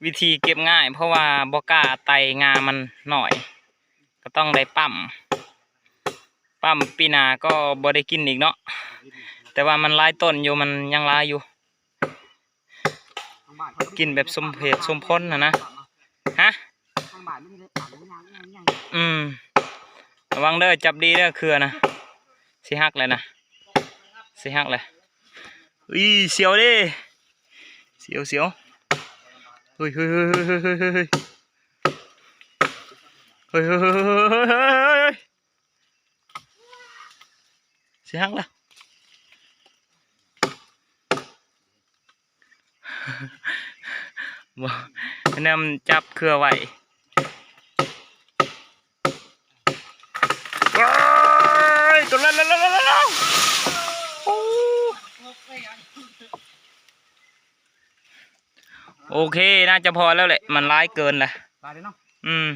ວິທີເກັບງ່າຍ ເພາະວ່າບໍ່ກ້າໄຕ່ ງ່າມັນໜ້ອຍ ກໍຕ້ອງໄດ້ປ້ຳ ປ້ຳ ປີໜ້າກໍບໍ່ໄດ້ກິນອີກເນາະ ແຕ່ວ່າມັນຫຼາຍຕົ້ນຢູ່ ມັນຍັງຫຼາຍຢູ່ ກິນແບບສົມເຫດສົມຜົນຫັ້ນນະ. ຮະ? ອືມ ລະວັງເດີ ຈັບດີເດີ ເຄືອນະ ຊິຫັກແລ້ວນະ ຊິຫັກແລ້ວ. ອີ ສຽວເດ້ ສຽວ ສຽວ ເຮີ້ຍ ເຮີ້ຍ ເຮີ້ຍ ເຮີ້ຍ ເຮີ້ຍ ເຮີ້ຍ ເຮີ້ຍ ເຮີ້ຍ ເຮີ້ຍ ເຮີ້ຍ ເຮີ້ຍ ເຮີ້ຍ ເຮີ້ຍ ເຮີ້ຍ ເຮີ້ຍ ເຮີ້ຍ ເຮີ້ຍ ຊິຫັກລະ ບໍ່ ແນມຈັບເຄືອໄວ້ ເອີຍ ໂຕນັ້ນ ໂອ້ ໂອເຄ ໜ້າຈະພໍແລ້ວແຫຼະ ມັນຫຼາຍເກີນລະ ຫຼາຍເດ້ເນາະ ອືມ.